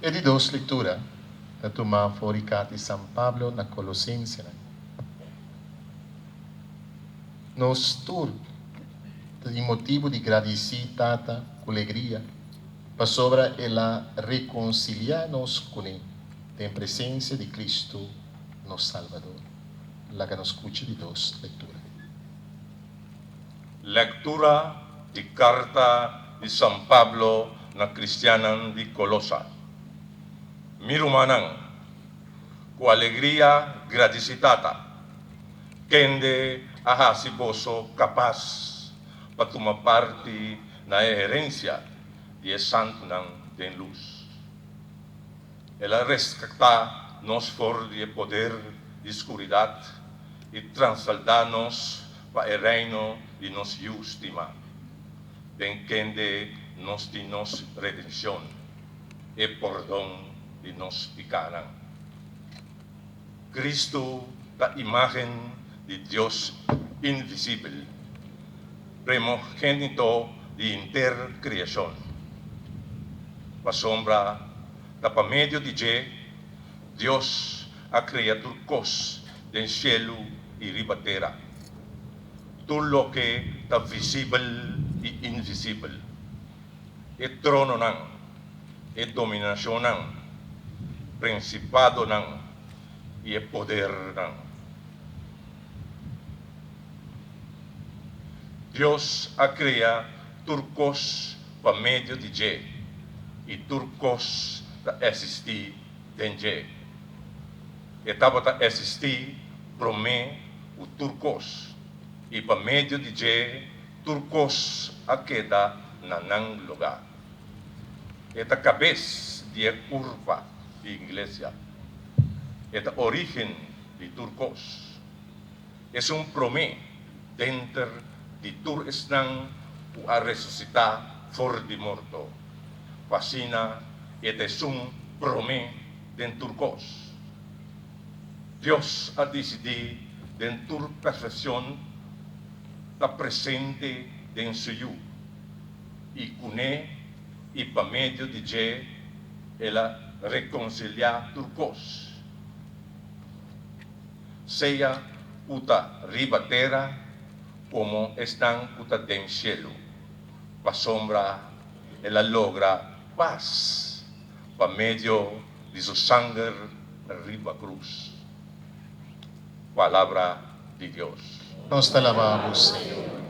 E di dos lektura ta tumá for di karta di San Pablo na Kolosensenan. Nos tur ta tin motibu di gradisí Tata ku legria pasobra el a rekonsiliá nos kuné den presensia di Kristu nos Salbador. Laga nos skucha di dos lektura. Lektura di karta di San Pablo na kristiannan di Kolosa. Mi rumannan, ku alegria gradisí Tata, kende a hasi boso kapas pa tuma parti na e herensia di e santunan den lus. El a reskatá nos for di e poder di skuridat i transaldá nos pa e Reino di nos Yu stimá, den kende nos tin nos redenshon, e pordon di nos pikánan. Kristu ta imágen di Dios invisibel, primogénito di henter kriashon. Pasobra ta pa medio di dje Dios a krea tur kos den shelu i riba tera, tur loke ta visibel i invisibel, e trononan, e dominashonnan, prinsipadonan i e podernan. Dios a krea tur kos pa medio di dje, i tur kos ta eksistí den dje. E tabata eksistí promé ku tur kos, i pa medio di dje tur kos a keda na nan lugá. E ta kabes di e kurpa di iglesia. E ta orígen di tur kos. Esun promé denter di tur esnan ku a resusitá for di morto, pa asina e ta esun promé den tur kos. Dios a disidí den tur perfekshon ta presente den su Yu, i kuné i pa medio di dje el a rekonsiliá tur kos, sea ku ta riba tera komo esnan ku ta den shelu, pasobra el a logra pas pa medio di su sanger riba krus. Palabra di Dios. Nos ta laba bo, Señor.